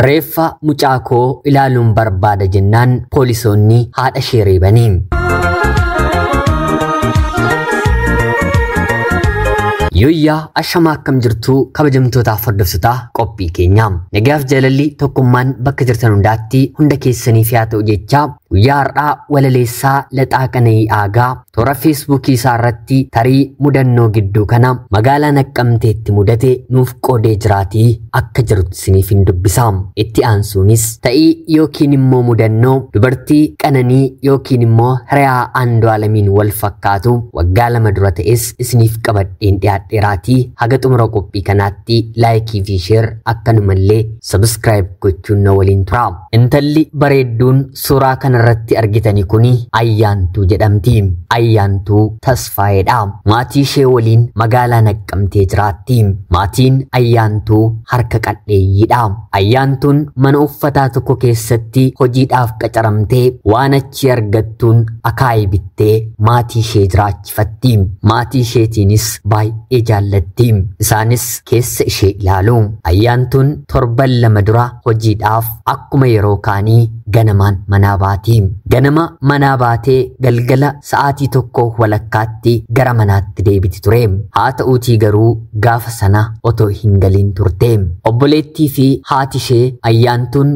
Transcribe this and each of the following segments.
Reeffa mucaa koo ilaaluun barbaada jennaan poolisoonni haadha ishee reebanii. Yooyyaa ashamaa akkam jirtuu kabajamtootaaf hordoftoota qophii keenyaa. Nagaaf jaalalli tokkummaan bakka jirtan hundaatti hunda keessaniif haa ta'u jechaa guyyaa har'aa walaleessaa Laxaa Qana'ii Aagaa toora feesbuukii isaa irratti tarii mudannoo gidduu kana magaalaa Naqqamteetti mudate nuuf qoodee jiraatii akka jirutti isiniif hin dubbisa. Itti aansuunis ta'ii yookiin immoo mudannoo dubartii Qananii yookiin immoo Hiriyaa Andu'aalamiin wal fakkaatu waggaa 2 dura ta'es isiniif qabadheen dhiyaadhe. Dheeraatii haga xumura qophii kanaatti laayikii fi sheer akkanumallee sabskraayib gochuun na waliin tura. Intalli bareedduun suuraa kanarratti argitani kuni Ayyaantuu jedhamti. Ayyaantuu Tasfaayeedha. Maatii ishee waliin magaalaa Naqqamtee jiraatti. Maatiin Ayyaantuu harka qalleeyyiidha. Ayyaantuun mana uffataa tokko keessatti hojiidhaaf qacaramtee waan achi argattuun akaayii bittee maatii ishee jiraachifatti. Maatii isheetiinis baay'ee jaallatti. Isaanis keessa ishee ilaalu. Ayyaantuun torban 2 dura hojiidhaaf akkuma yeroo kaanii ganamaan manaa baati. Ganama manaa baatee galgala sa'aatii 1:15 gara manaatti deebiti ture. Haa ta'uutii garuu gaafa sana otoo hin galiin turte. Obboleettii fi haati ishee Ayyaantuun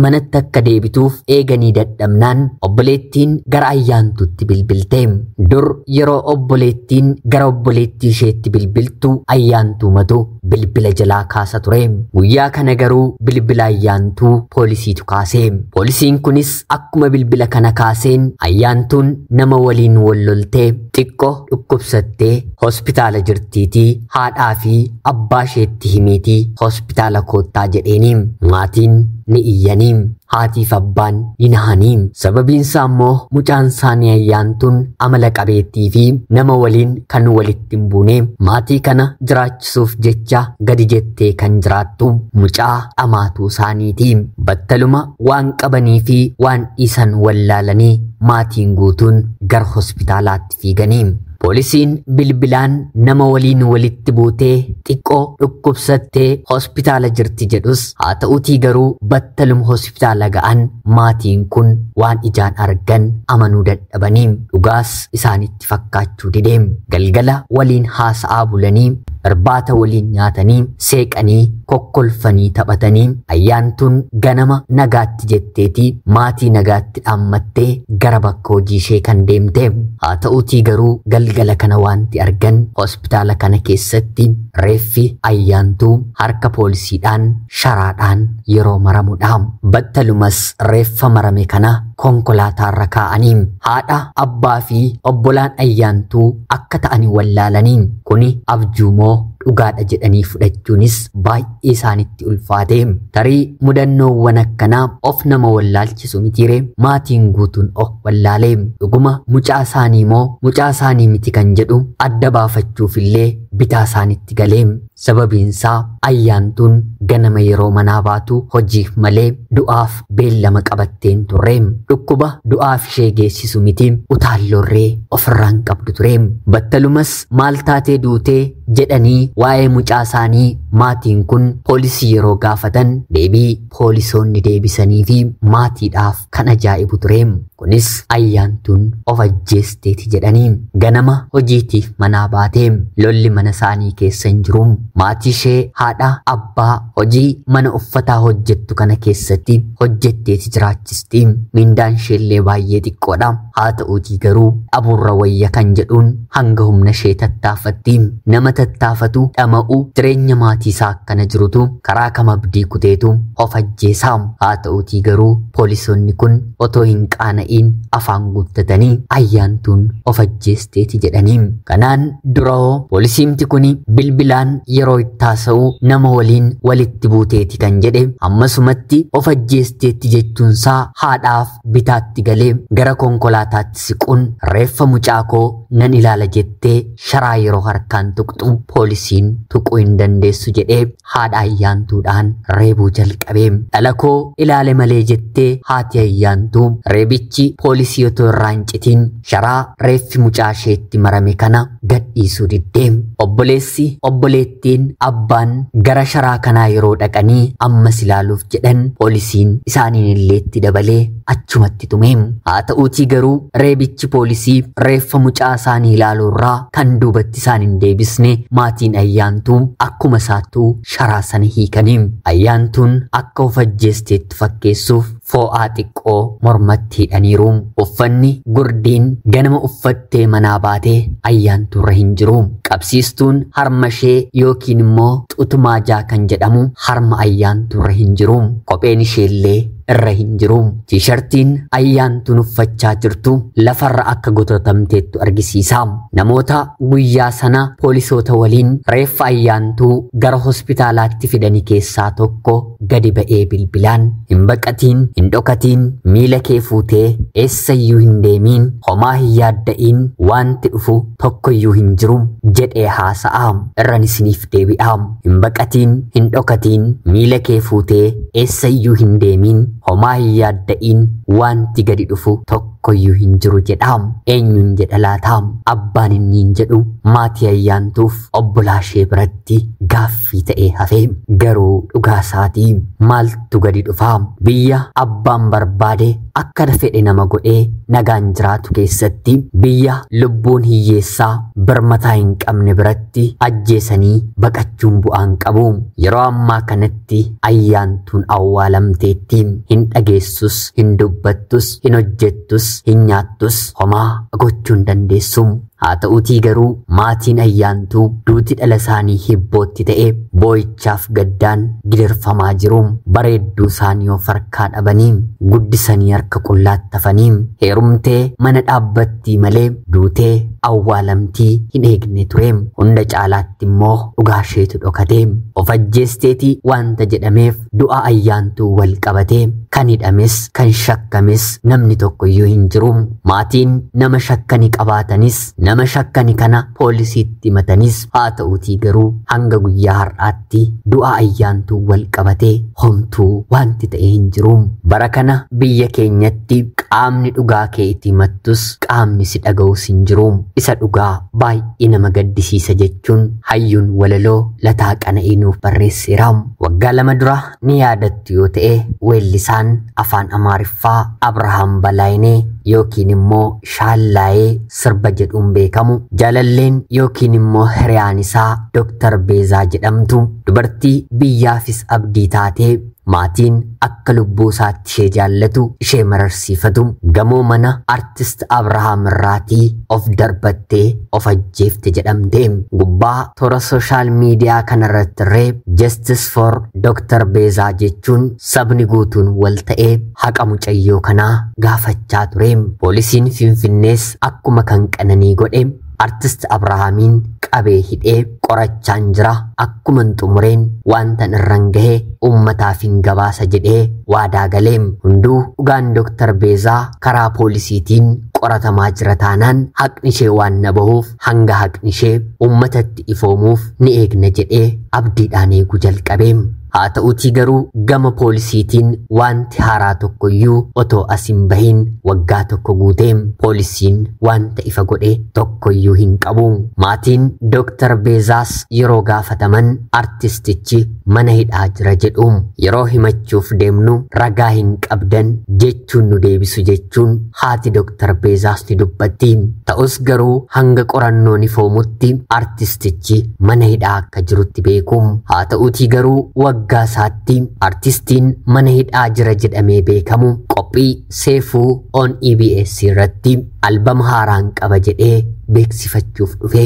manatti akka deebituuf eeganii dadhabnaan obboleettiin gara Ayyaantuutti bilbilte. Dur yeroo obboleettiin gara obboleettii isheetti bilbiltu Ayyaantuumatu bilbila jalaa kaasa ture. Guyyaa kana garuu bilbila Ayyaantuu poolisiitu kaase. Poolisiin kunis akkuma bilbila kana kaaseen Ayyaantuun nama waliin wal loltee xiqqoo dhukkubsattee hospitaala jirtiitii haadhaa fi abbaa isheetti himiitii hospitaala koottaa jedheeni. Maatiin ni iyyanii, haatiif abbaan ni nahanii. Sababiin isaa immoo mucaan isaanii Ayyaantuun amala qabeettii fi nama waliin kan walitti hin buune maatii kana jiraachisuuf jecha gadi jettee kan jiraattu mucaa dhamaatuu isaaniiti. Battaluma waan qabanii fi waan dhiisan wallaalanii maatiin guutuun gara hospitaalaatti fiiganii. Poolisiin bilbilaan nama waliin walitti buutee xiqqoo dhukkubsattee hospitaala jirti jedhus haa ta'uutii garuu battaluma hospitaala ga'an maatiin kun waan ijaan argan amanuu dadhabanii dhugaas isaanitti fakkaachuu dide. Galgala waliin haasa'aa bulanii irbaata waliin nyaatanii seeqanii kokkolfanii taphatanii Ayyaantuun ganama nagaatti jetteetii maatii nagaatti dhaammattee gara bakka hojii ishee kan deemte. Haa ta'uutii garuu galgala kana wanti argan hospitaala kana keessatti reeffi Ayyaantuu harka poolisiidhaan sharaadhaan yeroo maramudha. Battalumas reeffa marame kana konkolaataarra kaa'anii haadha abbaa fi obbolaan Ayyaantuu akka ta'anii wallaalanii kuni abjuumoo dhugaadha jedhanii fudhachuunis baay'ee isaanitti ulfaate. Tarii mudannoowwan akkanaa of nama wallaalchisu mitiire maatiin guutuun of wallaale. Dhuguma mucaa isaanii moo mucaa isaanii miti kan jedhu adda baafachuufillee bitaa isaanitti galee. Sababiin isaa Ayyaantuun ganama yeroo manaa baatu hojiif malee du'aaf beellama qabatteen turre. Dhukkuba du'aaf ishee geessisu miti utaalloorree ofirraan qabdu ture. Battalumas maal taatee duutee jedhanii waa'ee mucaa isaanii maatiin kun poolisii yeroo gaafatan deebii poolisoonni deebisanii fi maatiidhaaf kan ajaa'ibu ture. Kunis Ayyaantuun of ajjeesteeti jedhanii ganama hojiitiif manaa baatee lolli mana isaanii keessa hin jiru. Maatii ishee haadha abbaa hojii mana uffataa hojjettu kana keessatti hojjetteeti jiraachisti. Mindaan isheellee baay'ee xiqqoodha. Haa ta'uutii garuu abuurra wayya kan jedhuun hanga humna ishee tattaafatti. Nama tattaafatu dhama'u jireenya maatii isaa akkana jirutu karaa kam abdii kuteetu of ajjeesa. Haa ta'uutii garuu poolisoonni kun otoo hin qaana'iin afaan guuttatanii Ayyaantuun of ajjeesteeti jedhanii. Kanaan duroo poolisiimti kun bilbilaan yeroo itti haasa'u nama waliin walitti buuteeti kan jedhe ammasumatti of ajjeesteetti jechuunsaa haadhaaf bitaatti galee gara konkolaataatti siquun reeffa mucaa koo nan ilaala jettee sharaa yeroo harkaan tuqxu poolisiin tuquu hin dandeessu jedhee haadha Ayyaantuudhaan reebuu jalqabe. Dhala koo ilaale malee jettee haati Ayyaantuu reebicha Reebichi poolisii otoo irraa hin citiin sharaa reeffi mucaa isheetti marame kana gadhiisuu diddee. Obboleessi, obboleettiin, abbaan gara sharaa kanaa yeroo dhaqanii ammas ilaaluuf jedhan poolisiin isaaniin illee itti dabalee achumatti tume. Haa ta'uutii garuu reebichi poolisii reeffa mucaa isaanii ilaaluu irraa kan duubatti isaan hin deebisne maatiin Ayyaantuu akkuma isaattuu sharaa sana hiikanii. Ayyaantuun akka of ajjeesteetti fakkeessuuf foo'aa xiqqoo mormatti hidhaniiru. Uffanni gurdiin ganama uffattee manaa baatee Ayyaantuurra hin jiru. Qabsiistuun harma ishee yookiin immoo xutumaajaa kan jedhamu harma Ayyaantuurra hin jiru. Kopheen isheellee irra hin jiru. Tiishartiin Ayyaantuun uffachaa jirtu lafarra akka gototamteettu argisiisa. Namoota guyyaa sana poolisoota waliin reeffa Ayyaantuu gara hospitaalaatti fidanii keessaa tokko gadi ba'ee bilbilaan hin baqatiin, hin dhokatiin, miila kee fuutee eessayyuu hin deemiin, homaa hin yaadda'iin, wanti dhufu tokkoyyuu hin jiru jedhee haasa'a. Irran isiniif deebi'a. Hin baqatiin, hin dhokatiin, miila kee fuutee eessayyuu hin deemiin, homaa hin yaadda'iin, wanti gadi dhufu tokkoyyuu hin jiru jedha. Eenyuun jedha laata? Abbaan inni hin jedhu maatii Ayyaantuuf obbolaa ishee biratti gaaffii ta'ee hafe. Garuu dhugaa isaatii maaltu gadi dhufa? Biyya abbaan barbaade akka fedhe nama godhee nagaan jiraatu keessatti, biyya lubbuun hiyyeessaa birmataa hin qabne biratti ajjeesanii baqachuun bu'aan qabu. Yeroo ammaa kanatti Ayyaantuun awwaalamteetti. Hin dhageessus, hin dubbattus, hin hojjettus, hin nyaattus, homaa gochuu hin dandeessu. Haa ta'uutii garuu maatiin Ayyaantuu duuti dhala isaanii hibbootti ta'e boo'ichaaf gaddaan gidirfamaa jiru. Bareedduu isaanii of harkaa dhabanii, guddisanii harka qullaattafanii, heerumtee mana dhaabbattii malee duutee awwaalamtii hin eegne ture. Hunda caalaatti immoo dhugaa isheetu dhokate. Of ajjeesteeti wanta jedhameef du'a Ayyaantuu wal qabate kan hidhames kan shakkames namni tokkoyyuu hin jiru. Maatiin nama shakkani qabaatanis nama shakkani kana poolisiitti himatanis, haa ta'uutii garuu hanga guyyaa har'aatti du'a Ayyaantuu wal qabate homtuu wanti ta'e hin jiru. Bara kana biyya keenyatti qaamni dhugaa kee itti himattus qaamni si dhaga'us hin jiru. Isa dhugaa baay'ee nama gaddisiisa jechuun hayyuun walaloo Lataa Qana'ii nuuf barreesseera. Waggaa 2 dura ni yaadattu yoo ta'e weellisaan afaan Amaariffaa Abrahaam Balaayinee yookiin immoo Shaallaayee sirba jedhuun beekamu jaalalleen yookiin immoo hiriyaan isaa Dr. Beezaa jedhamtu dubartii biyyaafis abdii taatee maatiin akka lubbuu isaatti ishee jaallatu ishee mararsiifatu gamoo mana artist Abrahaam irraatii of darbattee of ajjeefte jedhamte. Gubbaa toora sooshaal miidiyaa kanarratti irree Justice for Dr. Beezaa jechuun sabni guutuun wal ta'ee haqa mucayyoo kanaa gaafachaa ture. Poolisiin Finfinnees akkuma kan Qananii godhe artist Abrahaamiin qabee hidhee qorachaan jira, akkuman xumureen wanta irraan gahe uummataaf hin gabaasa jedhee waadaa galee. Hunduu dhugaan Dr. Beezaa karaa poolisiitiin qoratamaa jira taanaan haqni ishee waan na bahuuf hanga haqni ishee uummatatti ifoomuuf ni eegna jedhee abdiidhaan eeguu jalqabe. Haa ta'uutii garuu gama poolisiitiin wanti haaraa tokkoyyuu otoo as hin bahin waggaa 1 guutee poolisiin wanta ifa godhe tokkoyyuu hin qabu. Maatiin Dr. Beezaas yeroo gaafataman artistichi mana hidhaa jira jedhu. Yeroo himachuuf deemnu ragaa hin qabdan jechuun nu deebisu jechuun haati Dr. Beezaas ni dubbatti. Ta'us garuu hanga qorannoon ifoomutti artistichi mana hidhaa akka jirutti beeku. Haa ta'uutii garuu waggaa isaatti artistiin mana hidhaa jira jedhamee beekamu qophii Seefuu on EBS irratti albama haaraan qaba jedhee beeksifachuuf dhufe.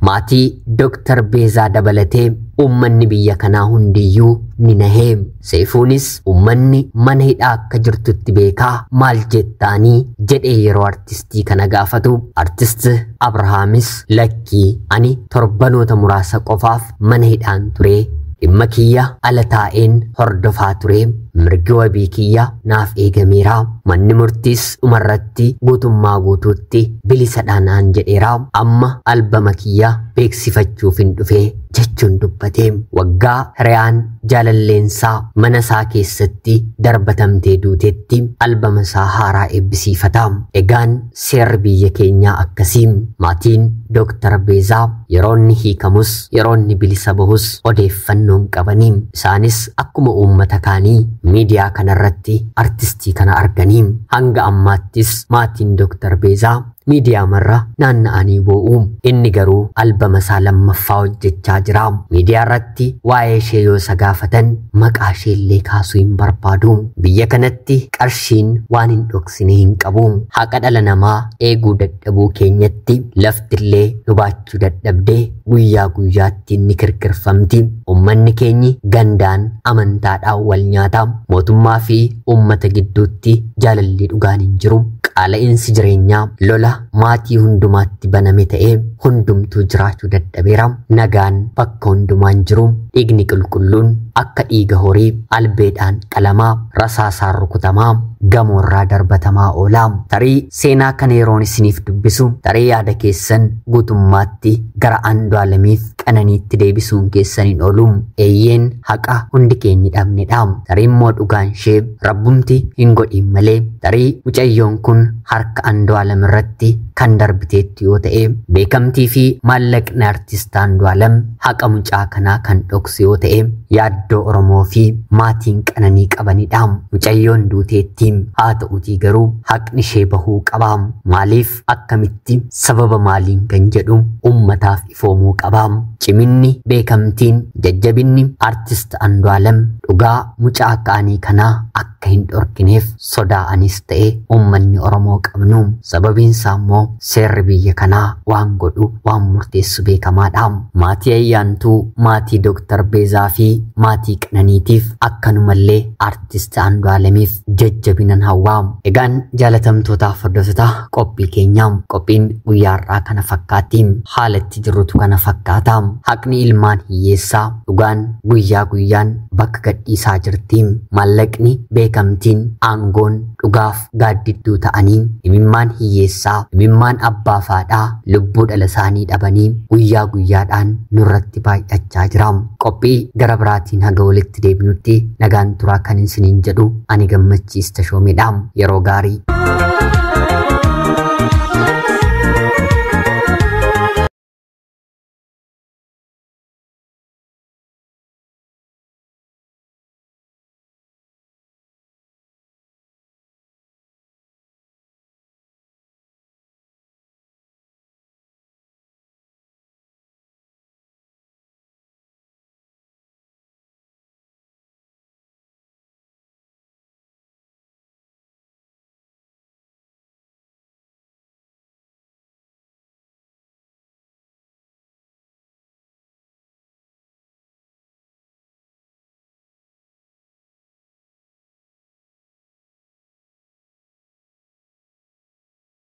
Maatii Dr. Beezaa dabalatee uummanni biyya kanaa hundiyyuu ni nahee. Seefuunis uummanni mana hidhaa akka jirtutti beekaa maal jettaanii jedhee yeroo artistii kana gaafatu artist Abrahaamis lakkii ani torbanoota muraasa qofaaf mana hidhaan ture, dhimma kiyya ala taa'een hordofaa ture, Mirgi wabii kiyya naaf eegameera. Manni murtiis dhumarratti guutummaa guutuutti bilisadha naan jedheera. Amma albama kiyya beeksifachuuf hin dhufe jechuun dubbate. Waggaa hiriyaan jaalalleensaa mana isaa keessatti darbatamtee duutetti albama isaa haaraa eebbisiifata. Egaan seerri biyya keenyaa akkasii. Maatiin Dooktar Beezaa yeroo inni hiikamus yeroo inni bilisa bahus odeeffannoon qabanii. Isaanis akkuma uummata kaanii miidiyaa kanarratti artistii kana arganii. Hanga ammaattis maatiin Dooktar Beezaa miidiyaa marra naanna'anii boo'u. Inni garuu albama isaa lammaffaa hojjechaa jira. Miidiyaa irratti waa'ee ishee yoo isa gaafatan maqaa ishee illee kaasuu hin barbaadu. Biyya kanatti qarshiin waan hin dhoksine hin qabu. Haqa dhala namaa eeguu dadhabuu keenyatti laftillee nu baachuu dadhabdee guyyaa guyyaatti ni kirkirfamti. Uummanni keenyi gandaan amantaadhaan wal nyaata. Mootummaa fi uummata gidduutti jaalalli dhugaan hin jiru. Qaala'insi jireenyaa lola maatii hundumaatti baname ta'ee hundumtuu jiraachuu dadhabeera. Nagaan bakka hundumaan jiru. Dhiigni qulqulluun akka dhiiga horii albeedhaan qalamaa, rasaasaan rukutamaa, gamoorraa darbatamaa oola. Tarii seenaa kana yeroon isiniif dubbisu tarii yaada keessan guutummaatti gara Andu'aalemiif Qananiitti deebisuun keessan hin oolu. Eeyyeen haqa hundi keenyi dhabnedha. Tarii immoo dhugaan ishee rabbumti hin godhin malee tarii mucayyoon kun harka Andu'aalem irratti kan darbiteetti yoo ta'e beekamtii fi maallaqni artist Andu'aalem haqa mucaa kanaa kan dhoksu yoo ta'e yaaddoo Oromoo fi maatiin Qananii qabanidha. Mucayyoon duuteetti haa ta'utii garuu haqni ishee bahuu qaba. Maaliif akkamitti sababa maaliin kan jedhu uummataaf ifoomuu qaba. Ciminni, beekamtiin, jajjabinni artist Andu'aalem dhugaa mucaa ka'anii kanaa akka hin dhorkineef sodaa'anis ta'e uummanni Oromoo qabnu. Sababiin isaa immoo seerri biyya kanaa waan godhu waan murteessu beekamaadha. Maatii Ayyaantuu, maatii Dooktar Beezaa fi maatii Qananiitiif akkanumallee artist Andu'aalemiif jajjabinan hawwaa. Egaan jaalatamtootaaf hordoftoota qophii keenyaa qophiin guyyaa har'aa kana fakkaatti. Haala itti jirrutu kana fakkaata. Haqni ilmaan hiyyeessaa dhugaan guyyaa guyyaan bakka gadhiisaa jirti. Maallaqni, beekamtiin, aangoon dhugaaf gaaddidduu ta'anii imimmaan hiyyeessaa, imimmaan abbaa faadhaa lubbuu dhala isaanii dhabanii guyyaa guyyaadhaan nurratti baay'achaa jira. Qophii gara biraatiin haga walitti deebinutti nagaan turaa kan isiniin jedhu ani Gammachiis Tashoomeedha. Yeroo gaarii.